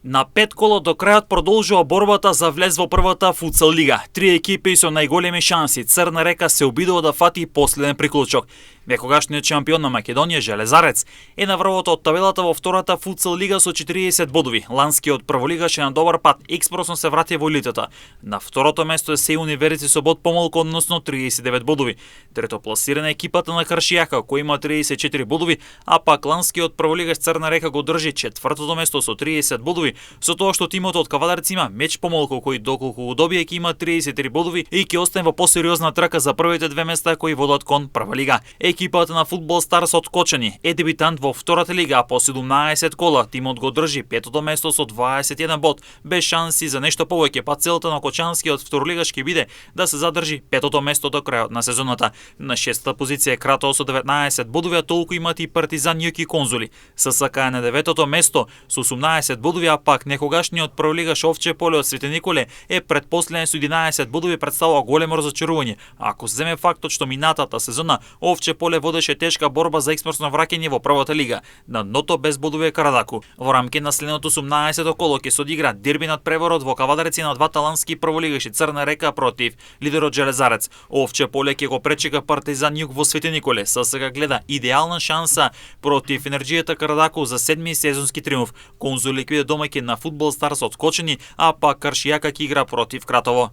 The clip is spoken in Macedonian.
На 5 кола до крајот продолжува борбата за влез во првата футсал лига. Три екипи со најголеми шанси. Црна Река се обидува да фати последен приклучок. Некогашниот шампион на Македонија Железарец е на врвото од табелата во втората футсал лига со 40 бодови. Ланскиот прволигаш е на добар пат, експресно се врати во елитата. На второто место е Се Универци со бод помалку, односно 39 бодови. Трето пласирана екипата на Каршијака кој има 34 бодови, а пак Ланскиот прволигаш Црна Река го држи четвртото место со 30 бодови, со тоа што тимот од Кавадарци има меч помалку, кој доколку го добие ќе има 33 бодови и ќе остане во посериозна трака за првите две места кои водат кон прва лига. Екипата на Фудбал Старс од Кочани е дебитант во втората лига, по 17 кола тимот го држи петото место со 21 бод, без шанси за нешто повеќе, па целта на кочанскиот второлигаш ќе биде да се задржи петото место до крајот на сезоната. На шестата позиција е Кратово со 19 бодови, а толку имат и Партизан Јуки Конзули. ССК е на деветото место со 18 бодови, а пак некогашниот прволигаш Овче поле од Свети Николе е предпоследен со 11 бодови, представува големо разочарување. Ако се земе фактот што минатата сезона Овче поле водеше тешка борба за експресно враќање во првата лига, на дното без бодови е Карадаку. Во рамки на следното 18-то коло ќе се одигра дерби над преворот во Кавадарци на двата лански прволигаши Црна Река против лидерот Железарец. Овче поле ќе го пречека Партизан Јук во Свети Николе. ССК гледа идеална шанса против Енерџијата Карадаку за седми сезонски триумф. Конзули ќе биде домаќин на Фудбал Старс од Кочани, а пак Каршијака ќе игра против Кратово.